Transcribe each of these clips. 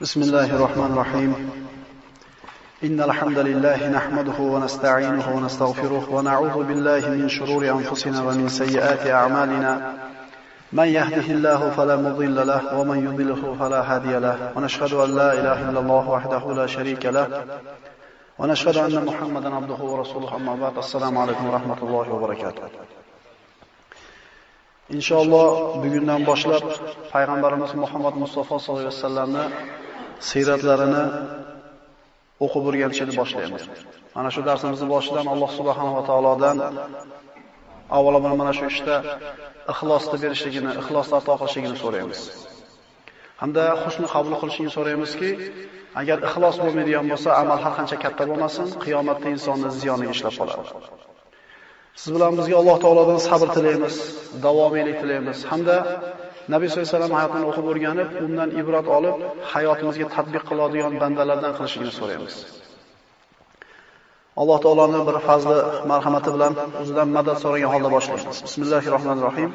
بسم الله الرحمن الرحيم. إن الحمد لله نحمده ونستعينه ونستغفره ونعوذ بالله من شرور أنفسنا ومن سيئات أعمالنا. من يهده الله فلا مضل له ومن يضلله فلا هادي له. ونشهد أن لا إله إلا الله وحده لا شريك له ونشهد أن محمدا عبده ورسوله. أما بعد، السلام عليكم ورحمة الله وبركاته. İnşallah bugundan boshlab Payg'ambarimiz Muhammad Mustafa sollallohu alayhi vasallamni siyratlarini o'qib o'rganishni boshlaymiz. Mana shu darsimizni boshidan Alloh subhanahu va taolodan avvalambor mana shu ishda ixlosni berishligini, ixlosni ato qilishligini so'raymiz. Hamda husni qabul qilishini so'raymizki, agar ixlos bo'lmaydigan bo'lsa, amal har qancha katta bo'lmasin, qiyomatda insonni ziyoniga ishlab qoladi. Siz bilan bizga Alloh taolodan sabr tilaymiz, davomiylik tilaymiz hamda Nabiy sollallohu alayhi vasallam hayotini o'qib o'rganib, undan ibrat olib, hayotimizga tatbiq qiladigan bandalardan qilishini so'raymiz. Alloh taoloning bir fazli, marhamati bilan o'zidan madad so'ragan holda boshlaymiz. Bismillahirrohmanirrohim.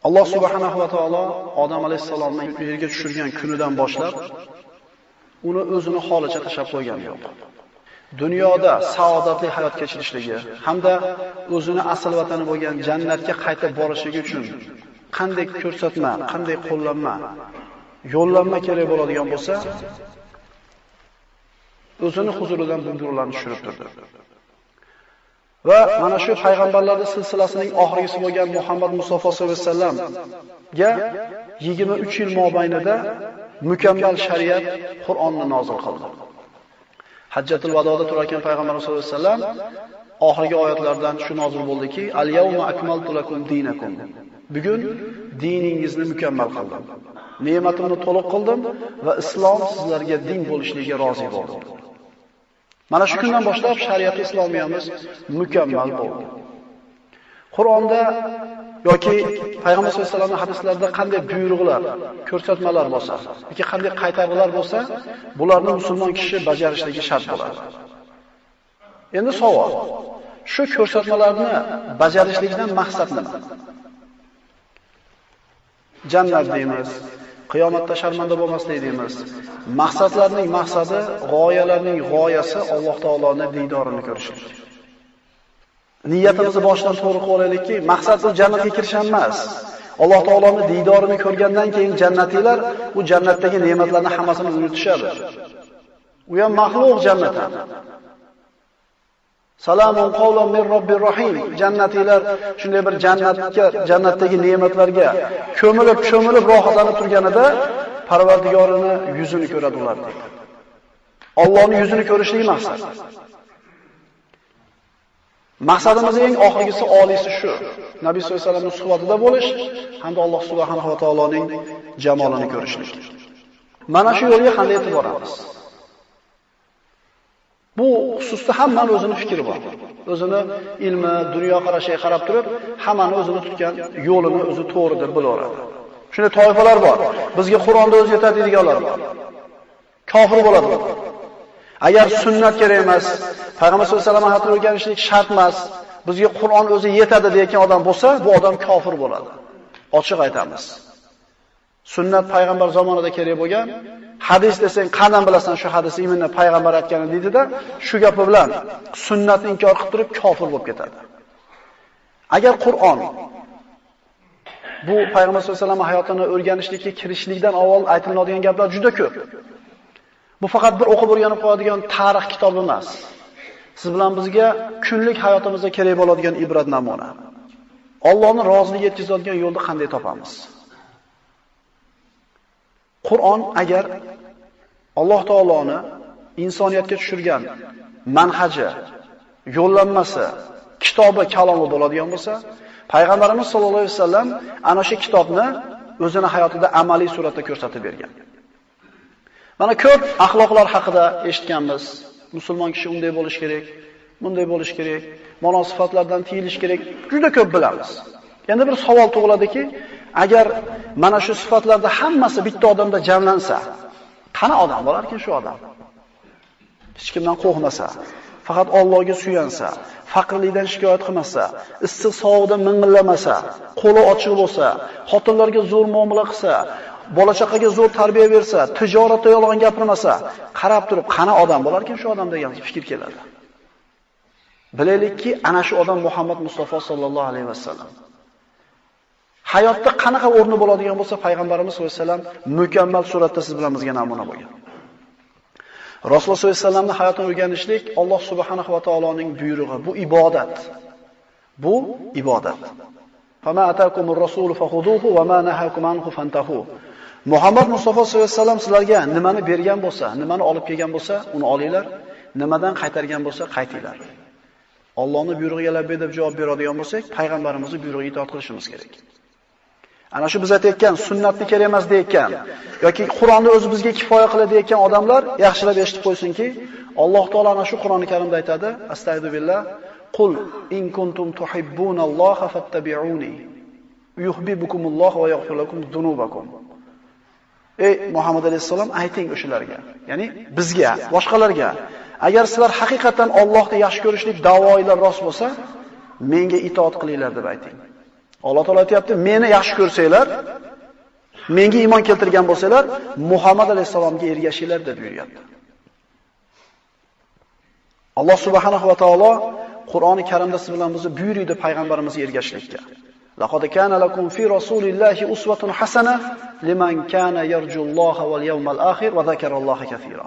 Alloh subhanahu va taolo Odam alayhissalomni yerga tushirgan kunidan boshlab uni o'zini holicha tashlab qo'ygani yo'q. Dunyoda saodatli hayot kechirishligi hamda o'zini asl vatani bo'lgan jannatga qaytib borishligi uchun qanday ko'rsatma, qanday qo'llanma, yo'llanma kerak bo'ladigan bo'lsa, o'zini huzuridan buyruqlarni tushirib turdi. Va mana shu payg'ambarlarning silsilasining oxirgisi bo'lgan Muhammad Mustafa sollallohu alayhi vasallamga 23 yil mobaynida mukammal shariat Qur'onni nozil qildi. Hajjatul Vadoda turarkan Payg'ambar sollallohu alayhi vasallam oxirgi oyatlardan shu nozil bo'ldiki, Al-yawma akmaltu lakum dinakum. Bugun diningizni mukammal qildim. Ne'matimni to'liq qildim va islom sizlarga din bo'lishligiga rozi bo'ldim. Mana shu kundan boshlab shariat islomiyamiz mukammal bo'ldi. Qur'onda yoki Payg'ambar sollallohu alayhi vasallamning hadislarida qanday buyruqlar, ko'rsatmalar bo'lsa, yoki qanday qaytarg'ular bo'lsa, bularni musulmon kishi bajarishligi shart bo'ladi. Endi savol, shu ko'rsatmalarni bajarishlikdan maqsad nima? Jannat deymiz, qiyomatda sharmanda bo'lmaslik deymiz. Maqsadlarning maqsadi, g'oyalarning g'oyasi Alloh taoloning diydorini ko'rishlik. Niyatimizni boshidan to'g'ri qilib olaylikki, maqsad u jannatga kirish emas. Alloh taoloning diydorini ko'rgandan keyin jannatiylar u jannatdagi ne'matlarni hammasini unutishadi. U ham maxluq jannat. Salamun qawlan min robbir rohim. Jannatiylar shunday bir jannatga, jannatdagi ne'matlarga ko'milib, cho'milib rohatlanib turganida Parvardigorini yuzini ko'radi ular deydi. Allohning yuzini ko'rishlik maqsad. Maqsadimiz eng oxirgisi, oliysi shu. Nabiy sollallohu alayhi vasallamning suhbatida bo'lish hamda Alloh subhanahu va taoloning jamolini ko'rishlik. Mana shu yo'lga qanday yetib boramiz? Bu xususda hammani o'zini fikri bor. O'zini ilmi, dunyo qarashiga qarab turib, hammani o'zini tutgan yo'lini o'zi to'g'ri deb bilaveradi. Shunday toifalar bor. Bizga Qur'onda o'zi yetadi deganlar bor. Kofir bo'ladi. Agar sunnat kerak emas, Payg'ambar sollallohu alayhi vasallam hayotini o'rganishlik shart emas, bizga Qur'on o'zi yetadi degan odam bo'lsa, bu odam kofir bo'ladi. Ochiq aytamiz. Sunnat payg'ambar zamonida kerak bo'lgan, hadis desang qandan bilasan shu hadis imini payg'ambar aytgani deydi-da, shu gapi bilan sunnatni inkor qilib turib kofir bo'lib ketadi. Agar Qur'on bu Payg'ambar sollallohu alayhi vasallam hayotini o'rganishlikka kirishlikdan avval aytiladigan gaplar juda ko'p. Bu faqat bir o'qib o'rganib qo'yadigan tarix kitobi emas. Siz bilan bizga kunlik hayotimizda kerak bo'ladigan ibrat namuna. Allohning roziligiga yetkazadigan yo'lni qanday topamiz? Qur'on agar Alloh taoloni insoniyatga tushirgan manhaji, yo'llanmasi, kitobi, kalomi bo'ladigan bo'lsa, Payg'ambarimiz sollallohu alayhi vasallam ana shu kitobni o'zini hayotida amaliy suratda ko'rsatib bergan. Mana ko'p axloqlar haqida eshitganmiz. Musulmon kishi unday bo'lish kerak, bunday bo'lish kerak, munosibatlardan tiyilish kerak, juda ko'p bilamiz. Endi bir savol tug'iladiki, agar mana shu sifatlarda hammasi bitta odamda jamlansa, qani odam bo'larkin shu odam? Hech kimdan qo'rqmasa, faqat Allohga suyansa, faqirlikdan shikoyat qilmasa, issiq sovuqda ming'illamasa, qo'li ochiq bo'lsa, xotinlarga zo'r muomala qilsa, bola chaqaga zo'r tarbiya bersa, tijoratda yolg'on gapirmasa, qarab turib, qani odam bo'larkan shu odam degan fikr keladi. Bilaylikki, ana shu odam Muhammad Mustafa sallallohu alayhi vasallam. Hayotda qanaqa o'rni bo'ladigan bo'lsa, payg'ambarimiz sollallohu alayhi vasallam mukammal suratda siz bilan bizga namuna bo'lgan. Rasululloh sollallohu alayhi vasallamning hayotini o'rganishlik Alloh subhanahu va taoloning buyrug'i, bu ibodat. Bu ibodat. Fama atakumur rasul fakhuduhu va ma nahakum anhu fantahu. Muhammad Mustafa sollallohu alayhi vasallam sizlarga nimani bergan bo'lsa, nimani olib kelgan bo'lsa, uni olinglar, nimadan qaytargan bo'lsa, qaytinglar. Allohning buyrug'iga labbay deb javob beradigan bo'lsak, payg'ambarimizning buyrug'iga itoat qilishimiz kerak. Ana shu biz aytayotgan sunnatni kerak emas deyotgan yoki Qur'onni o'zi bizga kifoya qiladi deyotgan odamlar yaxshilab eshitib qo'ysinki, Alloh taolo ana shu Qur'oni Karimda aytadi: Astagfiru billah, qul in kuntum tuhibbunalloha fattabi'uni yuhibbukumullohu va yaghfir lakum dhunubakum. Ey Muhammad alayhissalom, ayting o'shalarga, ya'ni bizga, boshqalarga, agar sizlar haqiqatan Allohni yaxshi ko'rishlik da'voinglar rost bo'lsa, menga itoat qilinglar deb ayting. Alloh taolo aytayapti, meni yaxshi ko'rsanglar, menga iymon keltirgan bo'lsanglar, Muhammad alayhissalomga ergashinglar deb buyuryapti. Alloh subhanahu va taolo Qur'oni Karimda siz bilan bizni buyurdi payg'ambarimizga ergashishlikka. Laqad kana lakum fi rasulillahi uswatun hasana liman kana yarjulloha wal yawmal akhir va zakaralloha kaseera.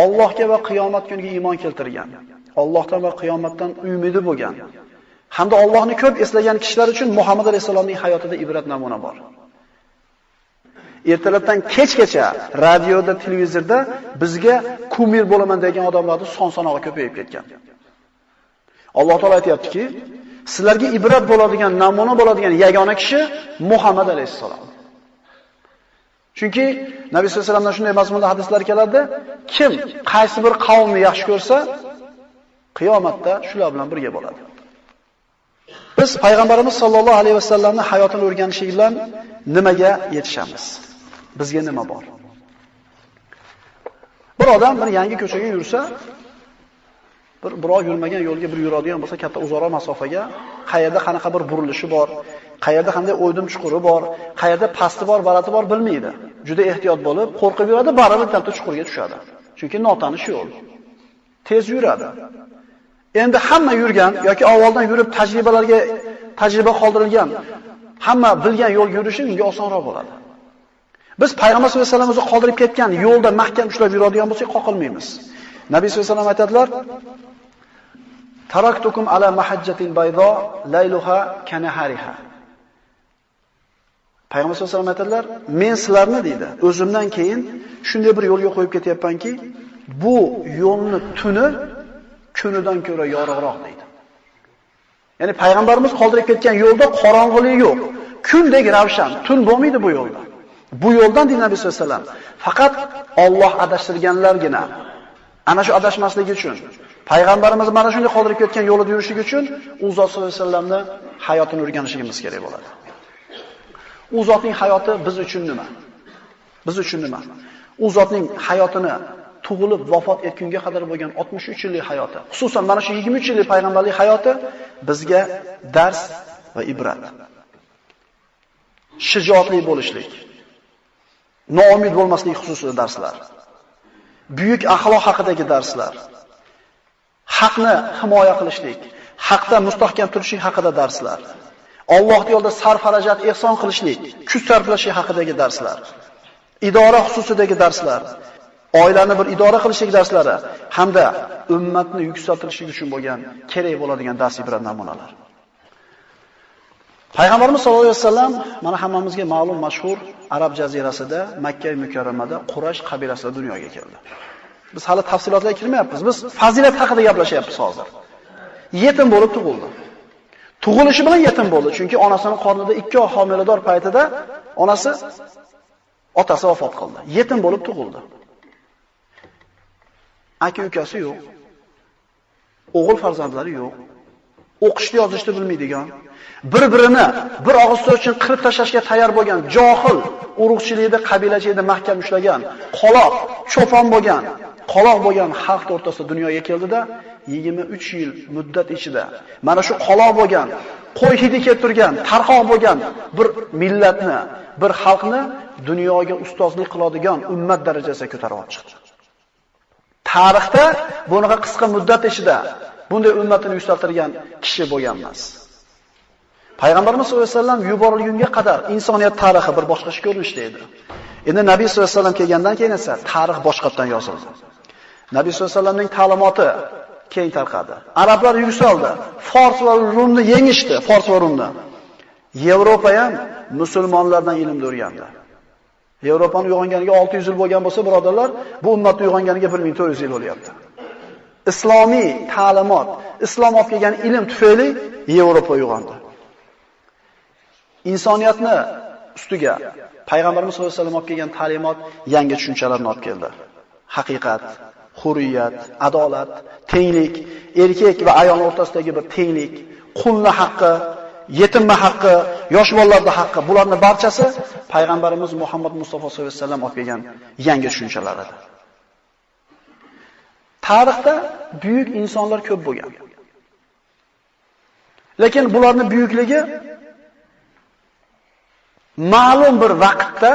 Allohga va qiyomat kuniga iymon keltirgan, Allohdan va qiyomatdan umidi bo'lgan hamda Allohni ko'p eslagan kishilar uchun Muhammad alayhisolamning hayotida ibrat namuna bor. Ertalabdan kechgacha radioda, televizorda bizga kumir bo'laman degan odamlarning son-sanog'i ko'payib ketgan. Alloh taolo aytayaptiki, sizlarga ibrat bo'ladigan, namuna bo'ladigan yagona kishi Muhammad alayhissalom. Chunki Nabiy sollallohu alayhi vasallamdan shunday mazmunda hadislar keladi, kim qaysi bir qavmni yaxshi ko'rsa, qiyomatda shular bilan birga bo'ladi. Biz payg'ambarimiz sollallohu alayhi vasallamning hayotini o'rganishlik bilan nimaga yetishamiz? Bizga nima bor? Bir odam bir yangi ko'chaga yursa, bir birov yurmagan yo'lga bir yuradigan bo'lsa, katta uzoqroq masofaga, qayerda qanaqa bir burilishi bor, qayerda qanday o'ydim chuquri bor, qayerda pasti bor, barati bor bilmaydi. Juda ehtiyot bo'lib, qo'rqib yuradi, baribir bitta chuqurga tushadi. Chunki notanish yo'l. Tez yuradi. Endi hamma yurgan yoki avvaldan yurib tajribalarga tajriba qoldirilgan, hamma bilgan yo'l yurishi unga osonroq bo'ladi. Biz payg'ambar sollallohu alayhi vasallam o'zi qoldirib ketgan yo'lda mahkam ushlab yuradigan bo'lsak, qoqilmaymiz. Nabiy sollallohu alayhi vasallam aytadilar: Taraktukum ala mahajjatin baydo layluha kanahariha. Payg'ambar sollallohu alayhi vasallam aytadilar, men sizlarni deydi, o'zimdan keyin shunday bir yo'lga qo'yib ketyapmanki, bu yo'lni tuni kunidan ko'ra yorug'roq deydi. Ya'ni payg'ambarimiz qoldirib ketgan yo'lda qorong'ulik yo'q. Kundek ravshan, tun bo'lmaydi bu yo'lda. Bu yo'ldan deydi Nabiy sollallohu alayhi vasallam, faqat Alloh adashtirganlargina ana shu adashmasligi uchun, payg'ambarimiz mana shunday qoldirib ketgan yo'lida yurishligi uchun u zot sollallohu alayhi vasallamning hayotini o'rganishimiz kerak bo'ladi. U zotning hayoti biz uchun nima? Biz uchun nima? U zotning hayotini tug'ilib vafot etgunga qadar bo'lgan 63 yillik hayoti, xususan mana shu 23 yillik payg'ambarlik hayoti bizga dars va ibrat. Shijoatli bo'lishlik, noumid bo'lmaslik xususida darslar, buyuk axloq haqidagi darslar, haqni himoya qilishlik, haqda mustahkam turishlik haqida darslar, Alloh yo'lida sarf-xarajat ehson qilishlik, kuch sarflashlik haqidagi darslar, idora xususidagi darslar, oilani bir idora qilishlik darslari hamda ummatni yuksaltirishlik uchun bo'lgan kerak bo'ladigan dars ibrat namunalar. Payg'ambarimiz sollallohu alayhi vasallam mana hammamizga ma'lum mashhur Arab jazirasida, Makka mukarramada Quraysh qabilasida dunyoga keldi. Biz hali tafsilotlarga kirmayapmiz. Biz fazilat haqida gaplashyapmiz hozir. Yetim bo'lib tug'ildi. Tug'ilishi bilan yetim bo'ldi, chunki onasining qornida 2 oy homilador paytida onasi otasi vafot qildi. Yetim bo'lib tug'ildi. Aka-ukasi yo'q. O'g'il farzandlari yo'q. O'qishni yozishni bilmaydigan, bir-birini bir og'iz so'z uchun qirib tashlashga tayyor bo'lgan, johil, urug'chilikda, qabilachilikda mahkam ushlagan, qoloq, cho'pon bo'lgan, qoloq bo'lgan xalq o'rtasida dunyoga keldida 23 yil muddat ichida mana shu qoloq bo'lgan, qo'y hidi kelib turgan, tarqoq bo'lgan bir millatni, bir xalqni dunyoga ustozlik qiladigan ummat darajasiga ko'tarib olib chiqdi. Tarixda bunaqa qisqa muddat ichida bunday ummatini yuksaltirgan kishi bo'lgan emas. Payg'ambarimiz sollallohu alayhi vasallam yuborilgunga qadar insoniyat tarixi bir boshqacha ko'rinishda edi. Endi Nabiy sollallohu alayhi vasallam kelgandan keyin esa tarix boshqatdan yozildi. Nabiy sollallohu alayhi vasallamning ta'limoti keng tarqadi. Arablar yuksaldi. Fors va Rumni yengishdi, Fors va Rumni. Yevropa ham musulmonlardan ilmni o'rgandi. Yevropani uyg'onganiga 600 yil bo'lgan bo'lsa, birodarlar, bu ummatni uyg'onganiga 1400 yil bo'lyapti. Islomiy ta'limot, islom olib kelgan ilm tufayli Yevropa uyg'ondi. Insoniyatni ustiga Payg'ambarimiz sollallohu alayhi vasallam olib kelgan ta'limot yangi tushunchalarni olib keldi. Haqiqat, hurriyat, adolat, tenglik, erkak va ayol o'rtasidagi bir tenglik, qulni haqqi, yetimni haqqi, yosh bolalarning haqqi, bularning barchasi Payg'ambarimiz Muhammad Mustafa sollallohu alayhi vasallam olib kelgan yangi tushunchalar edi. Tarixda buyuk insonlar ko'p bo'lgan. Lekin bularning buyukligi ma'lum bir vaqtda,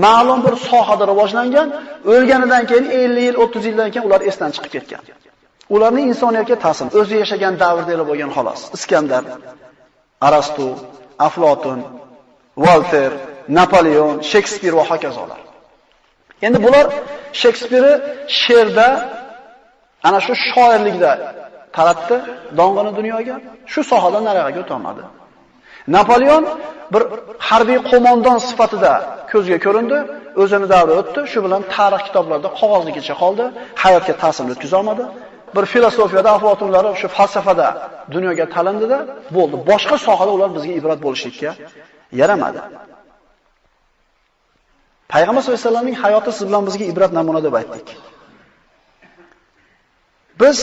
ma'lum bir sohada rivojlangan, o'lganidan keyin 50 yil, 30 yildan keyin ular esdan chiqib ketgan. Ularning insoniyatga ta'siri o'zi yashagan davrda bo'lgan xolos. Iskandar, Arastu, Aflotun, Volter, Napoleon, Shekspir va hokazolar. Endi bular Shekspirni she'rda, ana shu shoirlikda taratdi dong'ini dunyoga, shu sohadan narig'iga o'tolmadi. Napoleon bir harbiy qo'mondon sifatida ko'zga ko'rindi, o'zini davri o'tdi, shu bilan tarix kitoblarida qog'ozligicha qoldi, hayotga ta'sir o'tkaza olmadi. Bir filosofiyada Aflotunlari shu falsafada dunyoga talindida bo'ldi. Boshqa sohada ular bizga ibrat bo'lishlikka yaramadi. Payg'ambar sollallohu alayhi vasallamning hayoti siz bilan bizga ibrat namuna deb aytdik. Biz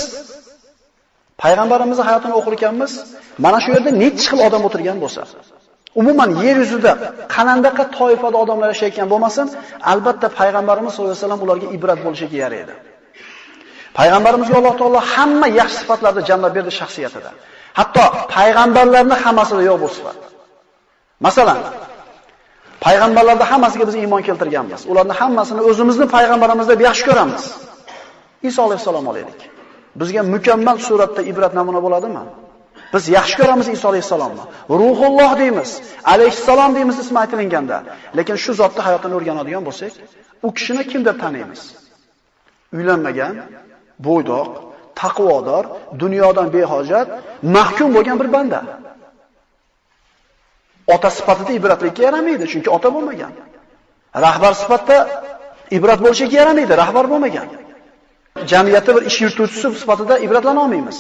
Payg'ambarimizning hayotini o'qir ekanmiz, mana shu yerda necha xil odam o'tirgan bo'lsa, umuman yer yuzida qandaqa toifada odamlar yashayotgan bo'lmasin, albatta Payg'ambarimiz sollallohu alayhi vasallam ularga ibrat bo'lishiga yaraydi. Payg'ambarimizga Alloh taolo hamma yaxshi sifatlarni jamlab berdi shaxsiyatida. Hatto payg'ambarlarning hammasida yo'q bu sifat. Masalan, payg'ambarlarning hammasiga biz iymon keltirganmiz. Ularning hammasini o'zimizni payg'ambarimiz deb yaxshi ko'ramiz. Iso alayhissalom olaylik. Bizga mukammal suratda ibrat namuna bo'ladimi? Biz yaxshi ko'ramiz Iso alayhissalomni. Ruhulloh deymiz, alayhissalom deymiz ismi aytilganda. Lekin shu zotning hayotini o'rganadigan bo'lsak, u kishini kim deb taniymiz? Uylanmagan, bo'ydoq, taqvodor, dunyodan behojat, mahkum bo'lgan bir banda. Ota sifatida ibratlikka yaramaydi, chunki ota bo'lmagan. Rahbar sifatida ibrat bo'lishga yaramaydi, rahbar bo'lmagan. Jamiyatda bir ish yurituvchisi sifatida ibratlana olmaymiz.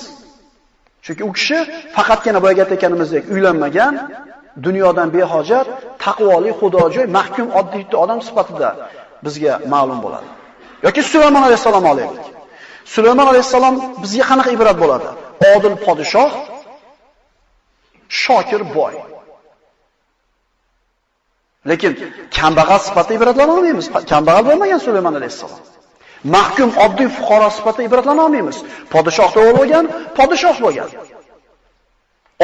Chunki u kishi faqatgina boyagi aytganimizdek uylanmagan, dunyodan behojat, taqvoli, xudojo'y, mahkum oddiy odam sifatida bizga ma'lum bo'ladi. Yoki Sulaymon alayhissalom olaylik. Sulaymon alayhissalom bizga qanaqa ibrat bo'ladi? Odil podshoh, shokir boy. Lekin kambag'al sifatida ibratlana olmaymiz. Kambag'al bo'lmagan Sulaymon alayhissalom. Mahkum oddiy fuqaro sifatida ibratlana olmaymiz. Podshohda o'g'il bo'lgan, podshoh bo'lgan.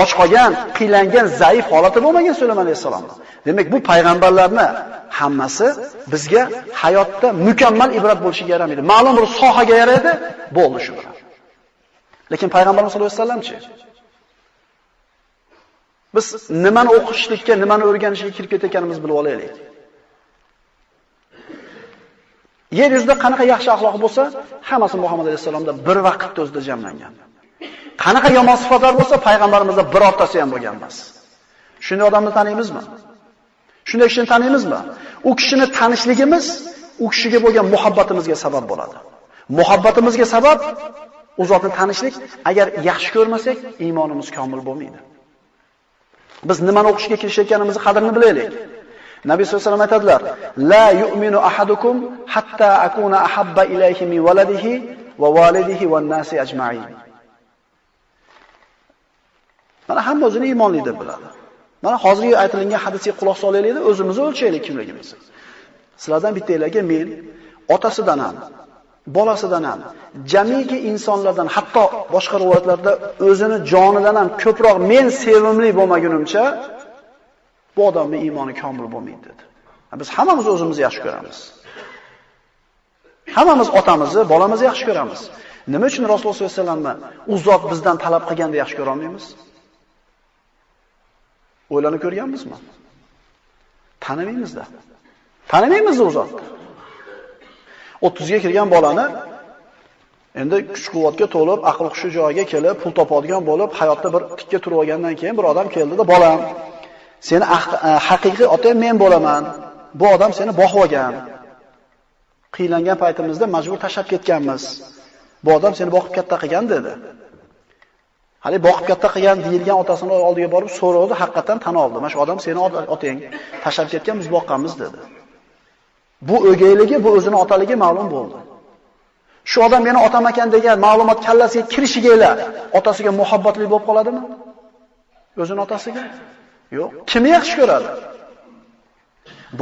Och qolgan, qiylangan, zaif holati bo'lmagan Sulaymon alayhissalom. Demak, bu payg'ambarlarni hammasi bizga hayotda mukammal ibrat bo'lishiga yaramaydi. Ma'lum bir sohaga yaraydi, bo'ldi shu bilan. Lekin payg'ambarimiz sollallohu alayhi vasallamchi? Biz nimani o'qishlikka, nimani o'rganishga kirib ketayotganimizni bilib olaylik. Yer yuzida qanaqa yaxshi axloq bo'lsa, hammasi Muhammad alayhissalomda bir vaqtda o'zida jamlangan. Qanaqa yomon sifatlar bo'lsa, payg'ambarimizda birortasi ham bo'lgan emas. Shunday odamni taniymizmi? Shunday kishini taniymizmi? U kishini tanishligimiz u kishiga bo'lgan muhabbatimizga sabab bo'ladi. Muhabbatimizga sabab u zotni tanishlik, agar yaxshi ko'rmasak, iymonimiz komil bo'lmaydi. Biz nimani o'qishga kirishayotganimizni qadrini bilaylik. Nabiy sollallohu alayhi vasallam aytadilar: "La yu'minu ahadukum hatta akuna ahabba ilayhi min waladihi va validihi van nasi ajma'in." Mana hamma o'zini iymonli deb biladi. Mana hozirgi aytilingan hadisga quloq solaylik, o'zimizni o'lchaylik kimligimizni. Sizlardan bittanglarga men otasidan ham, bolasidan ham, jamiki insonlardan, hatto boshqa rivoyatlarda o'zini jonidan ham ko'proq men sevimli bo'lmagunimcha bu odamning iymoni komil bo'lmaydi dedi. Biz hammamiz o'zimizni yaxshi ko'ramiz. Hammamiz otamizni, bolamizni yaxshi ko'ramiz. Nima uchun Rasululloh sollallohu alayhi vasallamni u zot bizdan talab qilganda yaxshi ko'ra olmaymiz? O'ylanib ko'rganmizmi? Tanimaymiz-da. Tanimaymiz u zotni. 30 ga kirgan bolani endi kuch-quvvatga to'lib, aql hushi joyiga kelib, pul topadigan bo'lib, hayotda bir tikka turib olgandan keyin bir odam keldida, bolam, seni haqiqiy otang men bo'laman. Bu odam seni boqib olgan. Qiylangan paytimizda majbur tashlab ketganmiz. Bu odam seni boqib katta qilgan dedi. Hali boqib katta qilgan deyilgan otasini oldiga borib so'radi, haqiqatan tan oldi. Mana shu odam seni otang, tashlab ketgan, biz boqqanmiz dedi. Bu o'gayligi, bu o'zini otaligi ma'lum bo'ldi. Shu odam meni otam ekan degan ma'lumot kallasiga kirishiga ila otasiga muhabbatli bo'lib qoladimi? O'zini otasiga? Yo'q. Kimni yaxshi ko'radi?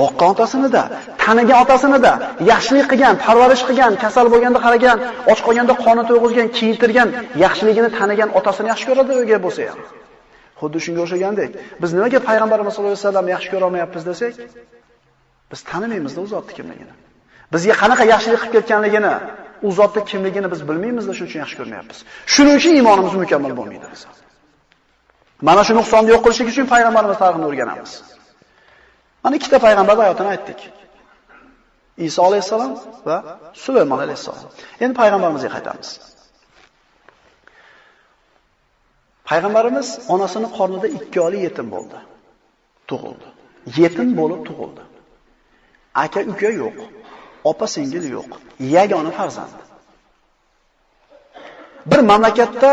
Boqqan otasini-da, tanigan otasini-da, yaxshilik qilgan, parvarish qilgan, kasal bo'lganda qaragan, och qolganda qoni to'yg'izgan, kiyintirgan, yaxshiligini tanigan otasini yaxshi ko'radi o'gay bo'lsa ham. Xuddi shunga o'xshagandek, biz nimaga payg'ambarimiz sollallohu alayhi vasallam yaxshi ko'ra olmayapmiz desak, biz tanimaymizda u zotni kimligini. Bizga qanaqa yaxshilik qilib ketganligini, u zotni kimligini biz bilmaymizda, shuning uchun yaxshi ko'rmayapmiz. Shuning uchun iymonimiz mukammal bo'lmaydi biz. Mana shu nuqsonni yo'q qilish uchun payg'ambarimiz tarixini o'rganamiz. Mana ikkita payg'ambar hayotini aytdik. Iso alayhissalom va Sulaymon alayhissalom. Endi payg'ambarimizga qaytamiz. Payg'ambarimiz onasining qornida 2 oylik yetim bo'ldi. Tug'ildi. Yetim bo'lib tug'ildi. Aka uka yo'q, opa singil yo'q, yagona farzand. Bir mamlakatda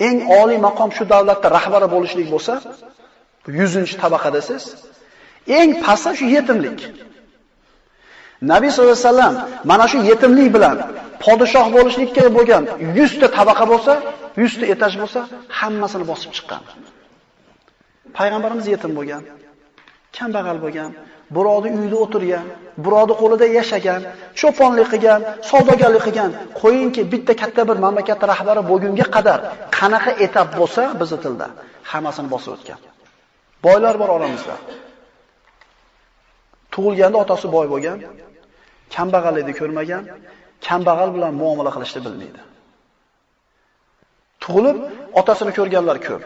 eng oliy maqom shu davlatda rahbari bo'lishlik bo'lsa, 100-tabaqadasiz. Eng pasti shu yetimlik. Nabiy sollallohu alayhi vasallam mana shu yetimlik bilan podshoh bo'lishlikka bo'lgan 100 ta tabaqa bo'lsa, 100 ta etaj bo'lsa, hammasini bosib chiqqan. Payg'ambarimiz yetim bo'lgan, kambag'al bo'lgan, birovning uyida o'tirgan, birovning qo'lida yashagan, cho'ponlik qilgan, savdogarlik qilgan. Qo'yingki, bitta katta bir mamlakat rahbari bo'lgunga qadar qanaqa etap bo'lsa, bizni tilda hammasini bosib o'tgan. Boylar bor oramizda. Tug'ilganda otasi boy bo'lgan, kambag'allikni ko'rmagan, kambag'al bilan muomala qilishni bilmaydi. Tug'ilib otasini ko'rganlar ko'p.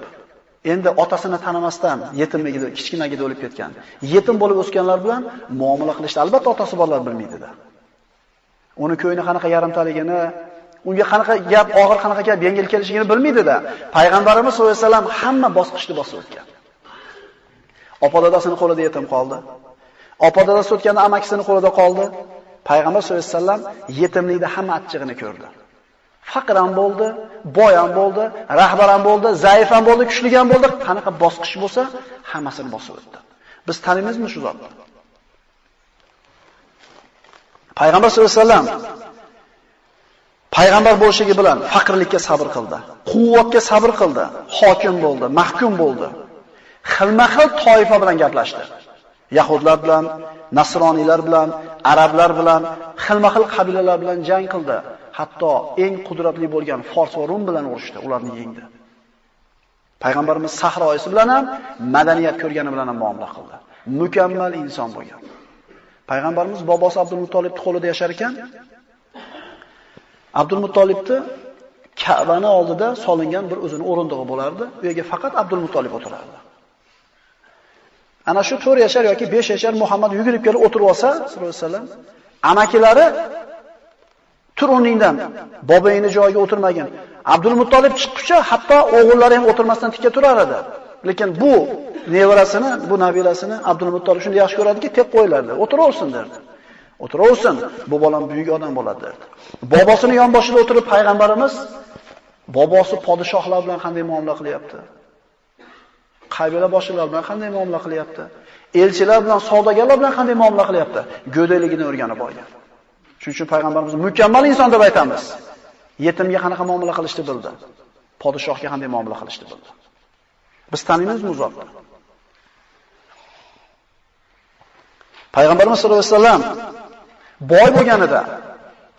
Endi otasini tanimasdan yetimligida, kichkinagida o'lib ketgan. Yetim bo'lib o'sganlar bilan muomala qilishni albatta otasi borlar bilmaydi-da. Uni ko'yni qanaqa yarimtaligini, unga qanaqa gap og'ir, qanaqa gap yengil kelishligini bilmaydi-da. Payg'ambarimiz sollallohu alayhi vasallam hamma bosqichni bosib o'tgan. Opa dadasining qo'lida yetim qoldi. Opa dadasi o'tganda amakisining qo'lida qoldi. Payg'ambar sollallohu alayhi vasallam yetimlikda hamma achchig'ini ko'rdi. Faqir ham bo'ldi, boy ham bo'ldi, rahbar ham bo'ldi, zaif ham bo'ldi, kuchli ham bo'ldi. Qanaqa bosqich bo'lsa, hammasini bosib o'tdi. Biz taniymizmi shu zotni? Payg'ambar sollallohu alayhi vasallam payg'ambar bo'lishligi bilan faqirlikka sabr qildi, quvvatga sabr qildi, hokim bo'ldi, mahkum bo'ldi. Xilma-xil toifa bilan gaplashdi. Yahudlar bilan, nasroniylar bilan, arablar bilan, xilma-xil qabilalar bilan jang qildi. Hatto eng qudratli bo'lgan Fors va Rum bilan urushdi, ularni yengdi. Payg'ambarimiz sahroisi bilan ham, madaniyat ko'rgani bilan ham muomala qildi. Mukammal inson bo'lgan. Payg'ambarimiz bobosi Abdulmuttolibning qo'lida yashar ekan, Abdulmuttolibni Ka'bani oldida solingan bir o'zini o'rindig'i bo'lardi. U yerga faqat Abdulmuttolib o'tirardi. Ana shu 4 yashar yoki 5 yashar Muhammad yugurib kelib o'tirib olsa, sollallohu alayhi vasallam, amakilari tur o'rningdan bobongni joyiga o'tirmagin. Abdulmuttolib chiqquncha hatto o'g'illari ham o'tirmasdan tikka turar edi. Lekin bu nevarasini, bu nabirasini Abdulmuttolib shunday yaxshi ko'radiki, tep qo'yilardi. O'tiraversin derdi. O'tiraversin, bu bolam buyuk odam bo'ladi derdi. Bobosini yonboshida o'tirib payg'ambarimiz bobosi podshohlar bilan qanday muomala qilyapti? Qabila boshliqlari bilan qanday muomala qilyapti? Elchilar bilan, savdogarlar bilan qanday muomala qilyapti? Go'dayligini o'rganib olgan. Shuning uchun payg'ambarimiz mukammal inson deb aytamiz. Yetimga qanaqa muomala qilishni bildi. Podshohga qanday muomala qilishni bildi. Biz taniymizmi u zotni? Payg'ambarimiz sollallohu alayhi vasallam boy bo'lganida,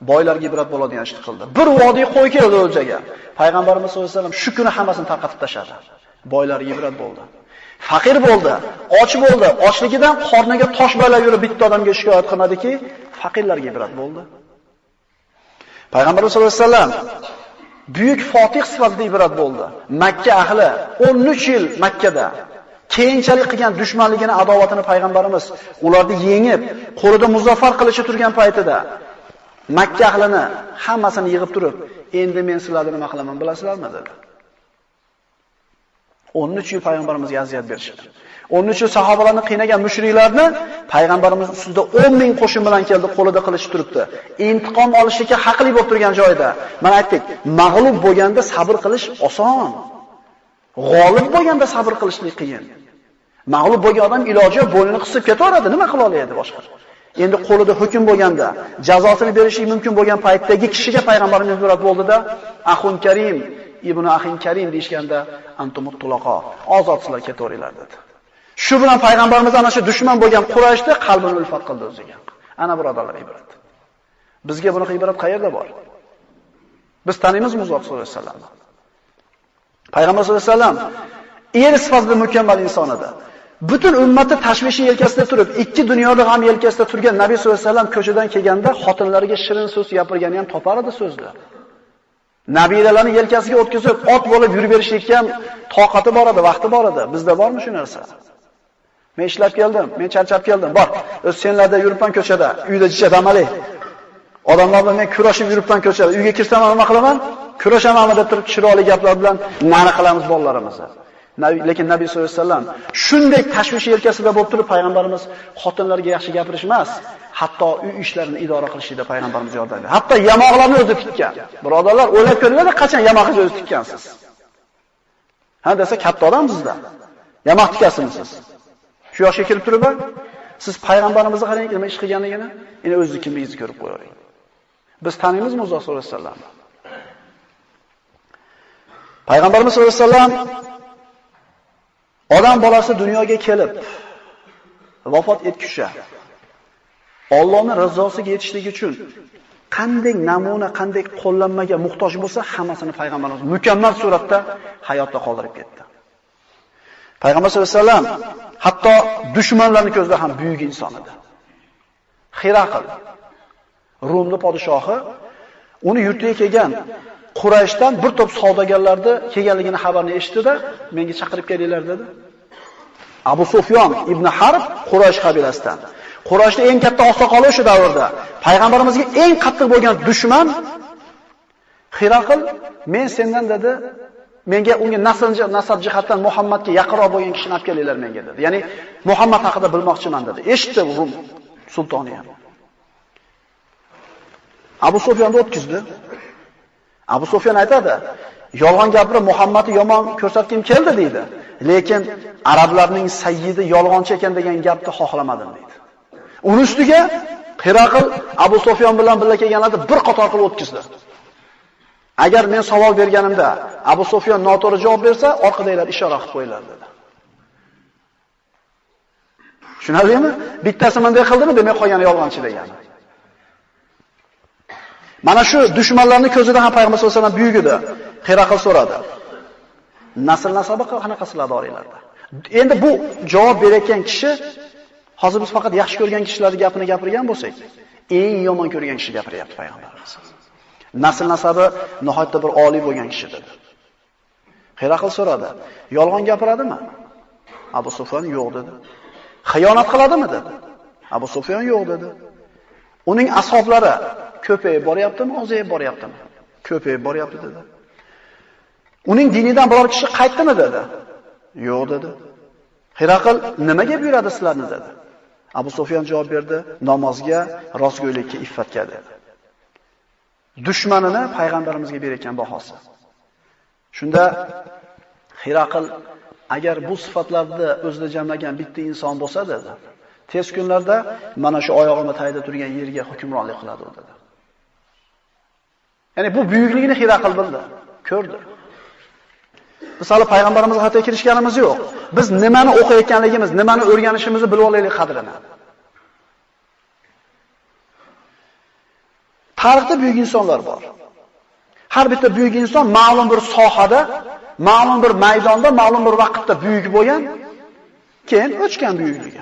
Boylarga ibrat bo'ladigan ishni qildi. Bir vodiy qo'y keldi o'ljaga. Payg'ambarimiz sollallohu alayhi vasallam shu kuni hammasini tarqatib tashladi. Boylarga ibrat bo'ldi. Faqir bo'ldi, och bo'ldi. Ochligidan qorniga tosh bala yurib bitta odamga shikoyat qilmadiki, faqirlarga ibrat bo'ldi. Payg'ambarimiz sollallohu alayhi vasallam buyuk fotih sifatida ibrat bo'ldi. Makka ahli 13 yil Makkada keyinchalik qilgan dushmanligini, adovatini payg'ambarimiz ularni yengib, qo'lida muzaffar qilishi turgan paytida Makka ahlini hammasini yig'ib turib, endi men sizlarni nima qilaman bilasizlarmi dedi. 13 yil payg'ambarimizga aziyat berishdi. 13 yil sahobalarni qiynagan mushriklarni payg'ambarimiz ustida 10 ming qo'shin bilan keldi, qo'lida qilich turibdi. Intiqom olishga haqli bo'lib turgan joyda. Mana aytdik, mag'lub bo'lganda sabr qilish oson. G'olib bo'lganda sabr qilishlik qiyin. Mag'lub bo'lgan odam iloji yo'q, bo'ynini qisib ketaveradi, nima qila oladi boshqa? Endi qo'lida hukm bo'lganda, jazosini berishi mumkin bo'lgan paytdagi kishiga payg'ambarimiz ibrat bo'ldida, Axun Karim, ibn Axin Karim deyishganda, antumut tulaqa, ozodsizlar ketaveringlar dedi. Shu bilan payg'ambarimiz ana shu dushman bo'lgan Qurayshni qalbini ulfat qildi o'ziga. Ana birodarlar ibrat. Bizga bunaqa ibrat qayerda bor? Biz taniymizmi Muzo sollallohu alayhi vasallamni? Payg'ambar sollallohu alayhi vasallam er sifatida mukammal inson edi. Butun ummati tashvishi yelkasida turib, ikki dunyoda g'am yelkasida turgan Nabiy sollallohu alayhi vasallam ko'chadan kelganda xotinlariga shirin so'z gapirgani ham topar edi so'zni. Nabiylarni yelkasiga o'tkazib, ot bo'lib yurib berishlikka ham toqati bor edi, vaqti bor edi. Bizda bormi shu narsa? Men ishlab keldim, men charchab keldim. Bor, o'z senlarda yuribman ko'chada, uyda jicha damali. Odamlar bilan men kurashib yuribman ko'chada. Uyga kirsam nima qilaman? Kurashamanmi deb turib chiroyli gaplar bilan nari qilamiz bolalarimizni. Lekin Nabiy sollallohu alayhi vasallam shunday tashvish yelkasida bo'lib turib payg'ambarimiz xotinlarga yaxshi gapirish emas, hatto uy ishlarini idora qilishida payg'ambarimiz yordam berdi. Hatto yamoqlarni o'zi tikkan. Birodarlar, o'ylab ko'ringlar, qachon yamoqni o'zi tikkansiz? Ha desa katta odamsizda. Yamoq tikasizmisiz? Shu yoshga kelib turib, siz payg'ambarimizni qarang, nima ish qilganligini, endi o'zingiz kimligingizni ko'rib qo'yavering. Biz taniymizmi Muzo sollallohu alayhi vasallamni? Payg'ambarimiz sollallohu alayhi vasallam odam bolasi dunyoga kelib vafot etguncha Allohning rizosiga yetishlik uchun qanday namuna, qanday qo'llanmaga muhtoj bo'lsa, hammasini payg'ambarimiz mukammal suratda hayotda qoldirib ketdi. Payg'ambar sollallohu alayhi vasallam hatto dushmanlarning ko'zida ham buyuk inson edi. Xiraql, Rumning podshohi, uni yurtiga kelgan Qurayshdan bir to'p savdogarlarni kelganligini xabarini eshitdi-da, menga chaqirib kelinglar dedi. Abu Sufyon ibn Harb Quraysh qabilasidan. Qurayshning eng katta oqsoqoli o'sha davrda. Payg'ambarimizga eng qattiq bo'lgan dushman Xiraql, men sendan dedi, menga unga nasab jihatdan Muhammadga yaqinroq bo'lgan kishini olib kelinglar menga dedi. Ya'ni Muhammad haqida bilmoqchiman dedi. Eshitdi Rum sultoni ham. Abu Sufyonni o'tkazdi. Abu Sufyon aytadi, yolg'on gapirib Muhammadni yomon ko'rsatgim keldi deydi. Lekin arablarning sayyidi yolg'onchi ekan degan gapni xohlamadim deydi. Uni ustiga Xiraql Abu Sufyon bilan birga kelganlarni bir qator qilib o'tkazdi. Agar men savol berganimda Abu Sufyon noto'g'ri javob bersa, orqadagilar ishora qilib qo'yinglar dedi. Tushunarlimi? Bittasi bunday qildimi, demak qolgani yolg'onchi degani. Mana shu dushmanlarning ko'zida ham payg'ambar sollallohu alayhi vasallam buyuk edi. Xiraql so'radi. Nasl nasabi qanaqa sizlarda oranglarda? Endi bu javob berayotgan kishi hozir biz faqat yaxshi ko'rgan kishilarning gapini gapirgan bo'lsak, eng yomon ko'rgan kishi gapiryapti payg'ambarimiz. Nasl nasabi nihoyatda bir oliy bo'lgan kishi dedi. Xiraql so'radi. Yolg'on gapiradimi? Abu Sufyon yo'q dedi. Xiyonat qiladimi dedi. Abu Sufyon yo'q dedi. Uning ashablari ko'payib boryaptimi, ozayib boryaptimi? Ko'payib boryapti dedi. Uning dinidan biror kishi qaytdimi dedi. Yo'q dedi. Xiraql nimaga buyuradi sizlarni dedi. Abu Sufyon javob berdi, namozga, rostgo'ylikka, iffatga dedi. Dushmanini payg'ambarimizga berayotgan bahosi. Shunda Xiraql agar bu sifatlarni o'zida jamlagan bitta inson bo'lsa dedi, tez kunlarda mana shu oyog'imni tagida turgan yerga hukmronlik qiladi dedi. Ya'ni bu buyukligini Xiraql bildi, ko'rdi. Biz hali payg'ambarimizga xatga kirishganimiz yo'q. Biz nimani o'qiyotganligimiz, nimani o'rganishimizni bilib olaylik qadrini. Tarixda buyuk insonlar bor. Har bitta buyuk inson ma'lum bir sohada, ma'lum bir maydonda, ma'lum bir vaqtda buyuk bo'lgan, keyin o'chgan buyukligi.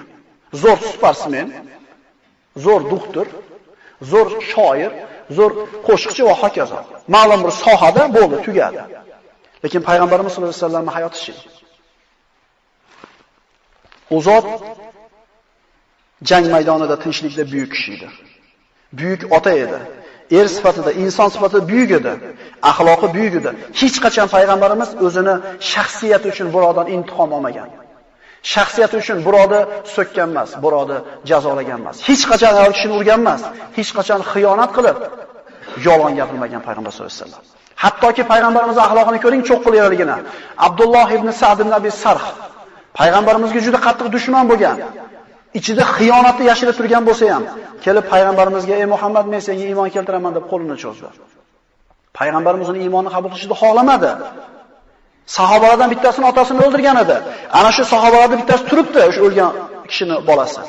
Zo'r sportsmen, zo'r doktor, zo'r shoir, zo'r qo'shiqchi va hokazo. Ma'lum bir sohada bo'ldi, tugadi. Lekin payg'ambarimiz sollallohu alayhi vasallamning hayoti-chi? U zot jang maydonida tinchlikda buyuk kishi edi. Buyuk ota edi. Er sifatida, inson sifatida buyuk edi. Axloqi buyuk edi. Hech qachon payg'ambarimiz o'zini shaxsiyati uchun birovdan intiqom olmagan. Shaxsiyati uchun birovni so'kkan emas, birovni jazolagan emas. Hech qachon ayol kishini urgan emas, hech qachon xiyonat qilib yolg'on gapirmagan payg'ambar sollallohu alayhi vasallam. Hattoki payg'ambarimiz axloqini ko'ring, cho'qqilayligini. Abdulloh ibn Sa'd ibn Abi Sarh payg'ambarimizga juda qattiq dushman bo'lgan. Ichida xiyonatni yashirib turgan bo'lsa ham, kelib payg'ambarimizga: "Ey Muhammad, men senga iymon keltiraman" deb qo'lini cho'zdi. Payg'ambarimiz uni iymonini qabul qilishni xohlamadi. Sahobalardan bittasini otasini o'ldirgan edi. Ana shu sahobalardan bittasi turibdi, o'sha o'lgan kishini bolasi.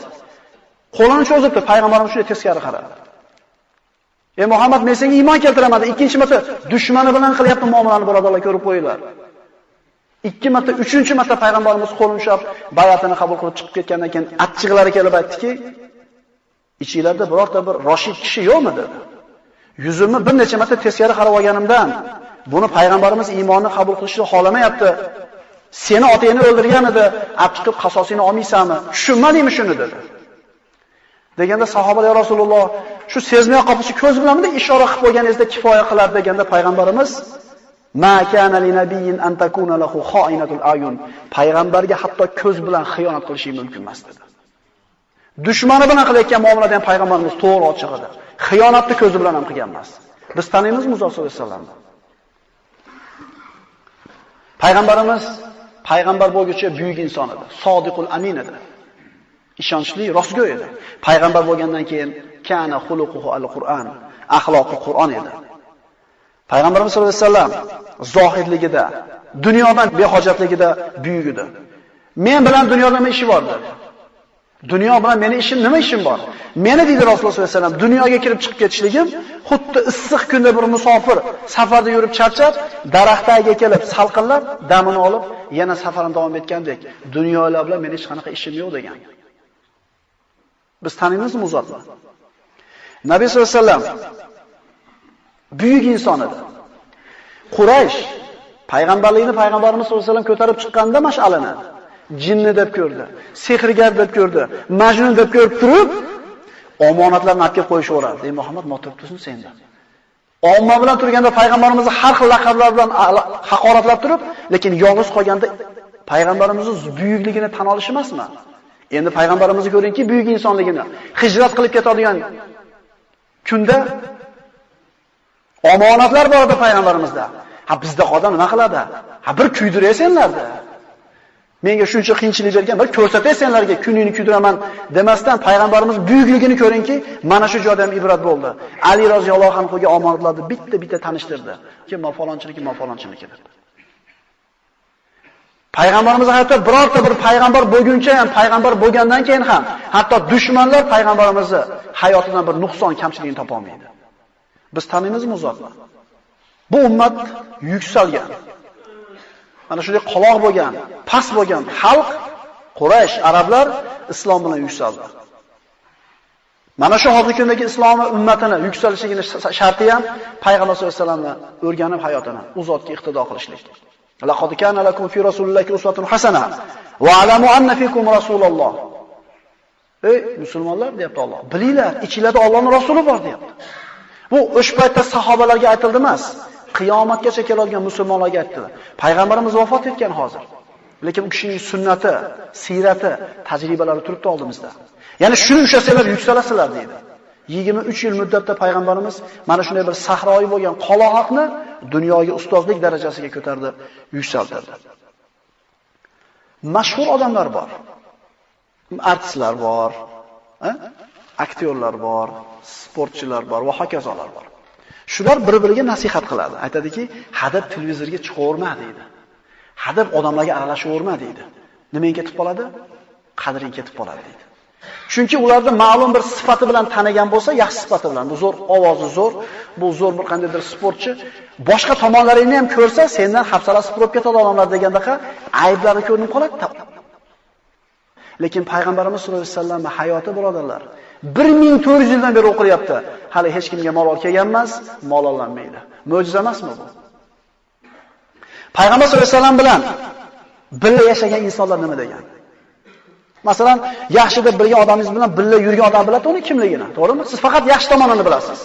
Qo'lini cho'zibdi, payg'ambarimiz shunday teskari qaradi. "Ey Muhammad, men senga iymon keltiraman" deb ikkinchi marta dushmani bilan qilyapti muomalani, birodarlar, ko'rib qo'yinglar. Ikki marta, uchinchi marta payg'ambarimiz qo'lini ushlab bay'atini qabul qilib chiqib ketgandan keyin achchig'lari kelib aytdiki, "Ichinglarda birorta bir roshid kishi yo'qmi?" dedi. Yuzimni bir necha marta teskari qarab olganimdan buni payg'ambarimiz iymonni qabul qilishni xohlamayapti. Seni otangni o'ldirgan edi, olib chiqib qasosini olmaysanmi? Tushunmadingmi shuni dedi. Deganda sahobalar: "Ya Rasululloh, shu sezmay qolib ko'z bilan bunday ishora qilib qo'yganingizda kifoya qiladi" deganda payg'ambarimiz: "Ma kana li nabiyyin an takuna lahu kha'inatul ayun." Payg'ambarga hatto ko'z bilan xiyonat qilishi mumkin emas dedi. Dushmani bilan qilayotgan muomalada ham payg'ambarimiz to'g'ri ochiq edi. Xiyonatni ko'zi bilan ham qilgan emas. Biz taniymizmi Musa sollallohu alayhi vasallamni? Payg'ambarimiz payg'ambar bo'lguncha buyuk inson edi. Sodiqul amin edi. Ishonchli, rostgo'y edi. Payg'ambar bo'lgandan keyin kana xuluquhu al-Qur'on, axloqi Qur'on edi. Payg'ambarimiz sollallohu alayhi vasallam zohidligida, dunyodan behojatligida buyuk edi. Men bilan dunyoda nima ishi bor dedi. Dunyo bilan meni ishim, nima ishim bor? Meni deydi Rasululloh sollallohu alayhi vasallam, dunyoga kirib chiqib ketishligim xuddi issiq kunda bir musofir safarda yurib charchab, daraxt tagiga kelib salqinlab, damini olib, yana safarini davom etgandek, dunyolar bilan meni hech qanaqa ishim yo'q degan. Biz taniymizmi u zotni? Nabiy sollallohu alayhi vasallam buyuk inson edi. Quraysh payg'ambarlikni payg'ambarimiz sollallohu alayhi vasallam ko'tarib chiqqanda mash'alini jinni deb ko'rdi, sehrgar deb ko'rdi, majnun deb ko'rib turib, omonatlarni olib kelib qo'yishaverardi. "Ey Muhammad, motirib tursin senda." Omma bilan turganda payg'ambarimizni har xil laqablar bilan haqoratlab turib, lekin yolg'iz qolganda payg'ambarimizning buyukligini tan olish emasmi? Endi payg'ambarimizni ko'ringki, buyuk insonligini, hijrat qilib ketadigan kunda omonatlar bor edi payg'ambarimizda. Ha, bizda odam nima qiladi? Ha, bir kuydiraysenlarda. Menga shuncha qiyinchilik bergan, bir ko'rsatay senlarga, kuningni kuydiraman demasdan payg'ambarimiz buyukligini ko'ringki, mana shu joyda ham ibrat bo'ldi. Ali roziyallohu anhuga omonatlarni bitta-bitta tanishtirdi. Kim ma falonchiniki, ma falonchiniki deb. Payg'ambarimiz hayotda birorta bir payg'ambar bo'lguncha ham, payg'ambar bo'lgandan keyin ham, hatto dushmanlar payg'ambarimizni hayotidan bir nuqson, kamchiligini topa olmaydi. Biz taniymizmi u zotni? Bu ummat yuksalgan. Mana shunday qoloq bo'lgan, past bo'lgan xalq Quraysh, arablar islom bilan yuksaldi. Mana shu hozirgi kundagi islom ummatini yuksalishligining sharti ham payg'ambar sollallohu alayhi vasallamni o'rganib hayotini, u zotga iqtido qilishlik. Laqad kana lakum fi rasulillahi uswatun hasana va alamu anna fikum rasululloh. Ey musulmonlar, deyapti Alloh. Bilinglar, ichingizda Allohning rasuli bor deyapti. Bu o'sha paytda sahobalarga aytildi emas, qiyomatgacha keladigan musulmonlarga aytdi. Payg'ambarimiz vafot etgan hozir. Lekin u kishining sunnati, siyrati, tajribalari turibdi oldimizda. Ya'ni shuni ushlasanglar yuksalasizlar deydi. 23 yil muddatda payg'ambarimiz mana shunday bir sahroyi bo'lgan qoloqni dunyoga ustozlik darajasiga ko'tardi, yuksaltirdi. Mashhur odamlar bor. Artistlar bor, aktyorlar bor, sportchilar bor va hokazolar bor. Shular bir-biriga nasihat qiladi. Aytadiki, hadab televizorga chiqaverma deydi. Hadab odamlarga aralashaverma deydi. Nimang ketib qoladi? Qadring ketib qoladi deydi. Chunki ularni ma'lum bir sifati bilan tanigan bo'lsa, yaxshi sifati bilan, bu zo'r ovozi zo'r, bu zo'r bir qandaydir sportchi, boshqa tomonlaringni ham ko'rsa, sendan hafsalasi purib ketadi odamlar degandaqa ayblari ko'rinib qoladi. Lekin payg'ambarimiz sollallohu alayhi vasallam hayoti birodarlar 1400 yildan beri o'qilyapti. Hali hech kimga malol kelgan emas, malollanmaydi. Mo'jiza emasmi bu? Payg'ambar sollallohu alayhi vasallam bilan birga yashagan insonlar nima degan? Masalan, yaxshi deb bilgan odamingiz bilan birga yurgan odam biladi uni kimligini, to'g'rimi? Siz faqat yaxshi tomonini bilasiz.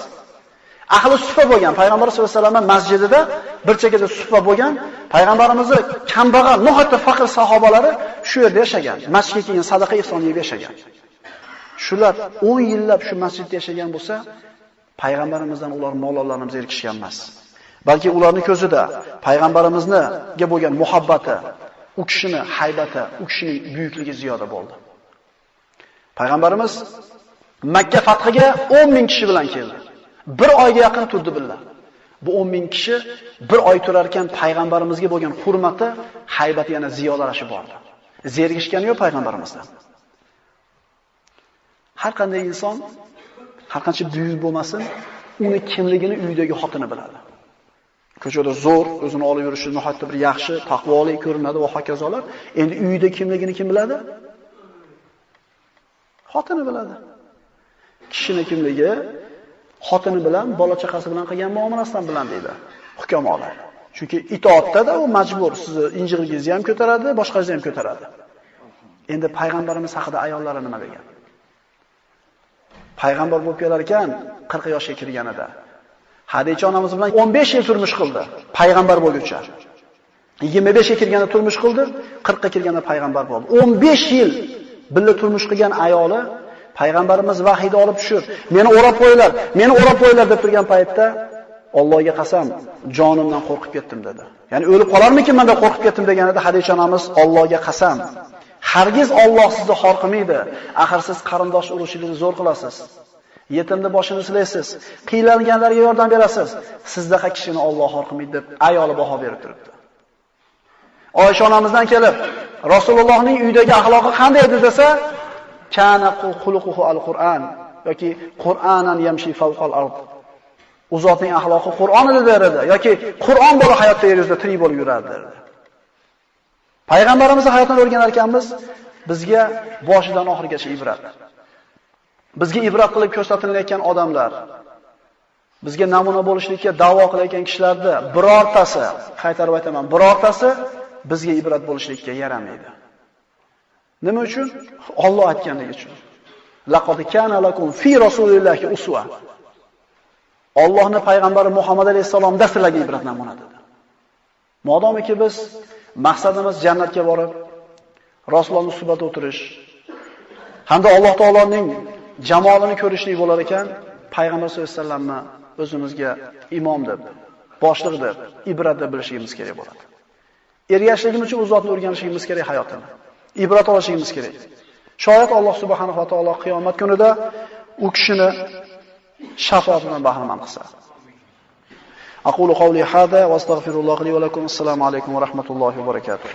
Ahli suffa bo'lgan payg'ambar sollallohu alayhi vasallam masjidida bir chekada suffa bo'lgan payg'ambarimizni kambag'al, nihoyatda faqir sahobalari shu yerda yashagan. Masjidga kelgan sadaqa ihson yeb yashagan. Shular 10 yillab shu masjidda yashagan bo'lsa, payg'ambarimizdan ular molollarimiz erkishgan emas. Balki ularning ko'zida payg'ambarimizga bo'lgan muhabbati, u kishini haybati, u kishining buyukligi ziyoda bo'ldi. Payg'ambarimiz Makka fathiga 10 ming kishi bilan keldi. Bir oyga yaqin turdi billah. Bu 10 ming kishi bir oy turar ekan payg'ambarimizga bo'lgan hurmati, haybati yana ziyodalashib bordi. Zerikishgani yo'q payg'ambarimizdan. Har qanday inson, har qancha buyuk bo'lmasin, uni kimligini uydagi xotini biladi. Ko'chada zo'r, o'zini olib yurishi nihoyatda bir yaxshi, taqvoli ko'rinadi va hokazolar. Endi uyda kimligini kim biladi? Xotini biladi. Kishini kimligi xotini bilan, bola chaqasi bilan qilgan muomalasidan bilan deydi hukamolar. Chunki itoatda-da u majbur, sizni injig'ingizni ham ko'taradi, boshqangizni ham ko'taradi. Endi payg'ambarimiz haqida ayollari nima degan? Payg'ambar bo'lib kelar ekan 40 yoshga kirganida Hadicha onamiz bilan 15 yil turmush qildi, payg'ambar bo'lguncha. 25 ga kirganda turmush qildi, 40 ga kirganda payg'ambar bo'ldi. 15 yil birga turmush qilgan ayoli payg'ambarimiz vahiyni olib tushib, meni o'rab qo'yinglar, meni o'rab qo'yinglar deb turgan paytda Allohga qasam, jonimdan qo'rqib ketdim dedi. Ya'ni o'lib qolarmikinman deb qo'rqib ketdim deganida Hadicha onamiz Allohga qasam, hargiz Alloh sizni xor qilmaydi. Axir siz qarindosh urug'chilikni zo'r qilasiz. Yetimni boshini silaysiz, qiynalganlarga yordam berasiz. Sizdaqa kishini Alloh xor qilmaydi deb ayoli baho berib turibdi. Oysha onamizdan kelib, Rasulullohning uydagi axloqi qanday edi desa, kana xuluquhu al-Qur'an yoki Qur'anan yamshi fawqal ard. U zotning axloqi Qur'on edi derdi yoki Qur'on bola hayotda yer yuzida tirik bo'lib yurardi derdi. Payg'ambarimizning hayotini o'rganar ekanmiz, bizga boshidan oxirigacha ibrat. Bizga ibrat qilib ko'rsatilayotgan odamlar, bizga namuna bo'lishlikka da'vo qilayotgan kishilarda birortasi, qaytarib aytaman, birortasi bizga ibrat bo'lishlikka yaramaydi. Nima uchun? Alloh aytganligi uchun. Laqad kana lakum fi rasulillahi uswa. Allohning payg'ambari Muhammad alayhisalomda sizlarga ibrat namuna dedi. Modomiki biz maqsadimiz jannatga borib, Rasulullohning suhbatida o'tirish hamda Alloh taoloning jamolini ko'rishlik bo'lar ekan, payg'ambar sollallohu alayhi vasallamni o'zimizga imom deb, boshliq deb, ibrat deb bilishimiz kerak bo'ladi. Ergashligimiz uchun u zotni o'rganishimiz kerak hayotini. Ibrat olishimiz kerak. Shoyat Alloh subhanahu va taolo qiyomat kunida u kishini shafoatidan bahramand qilsa. Aqulu qawli hada va astagfirulloh li va lakum. Assalomu alaykum va rahmatullohi va barakatuh.